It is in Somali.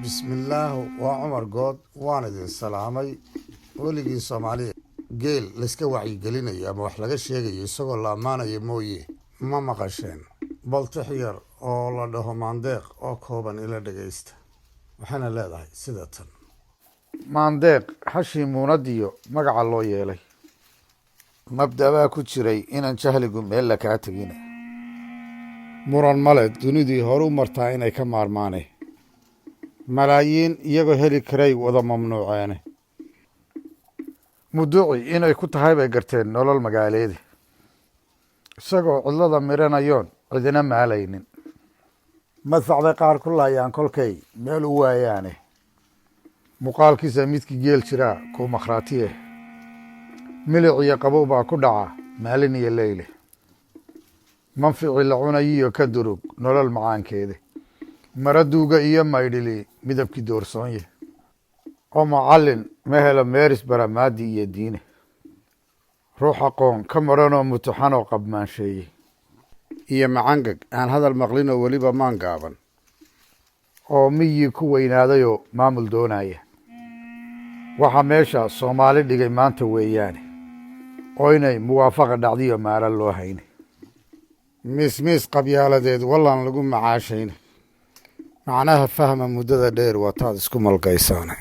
Bismillaah, waa Cumar Good, waan idin salaamay. Weligii Soomaaliya geel layska wacyigelinayo ama wax laga sheegayo isagoo la ammaanayo mooye ma maqasheen. Bal tix yar oo la dhaho Maandeeq oo kooban ila dhagaysta, waxayna leedahay sida tan: Maandeeq hashii muunadiyo magaca loo yeelay, mabdabaa ku jiray inaan jahligu meel la kaa tegin. Muran male dunidii horu martaa inay ka maarmaane, malaayiin iyagoo heli karay wada mamnuuceene. Muduci inay ku tahay bay garteen nolol magaaleedi, isagoo cidlada miranayoon cidina maalaynin. Madfac bay qaar ku laayaan kolkay meel u waayaane. Muuqaalkiisa midkii geel jiraa kuu makhraatiye, milic iyo qabow baa ku dhaca maalin iyo leyle. Manficii la cunayiyo ka durug nolol macaankeede, maraduuga iyo maydhili midabkii doorsoonye. Oo macallin ma helo meeris baramaadi iyo diine, ruux aqoon ka maranoo mutuxanoo qabmaansheeyey iyo macangag aan hadal maqlinoo weliba maan gaaban, oo miyii ku weynaadayoo maamul doonaya. Waxaa meesha Soomaali dhigay maanta weeyaane, oo inay muwaafaqa dhacdiyo maala loo hayne. Miismiis qabyaaladeed wallaan lagu macaashayne. Macnaha fahma muddada dheer waa taad isku malgaysaane.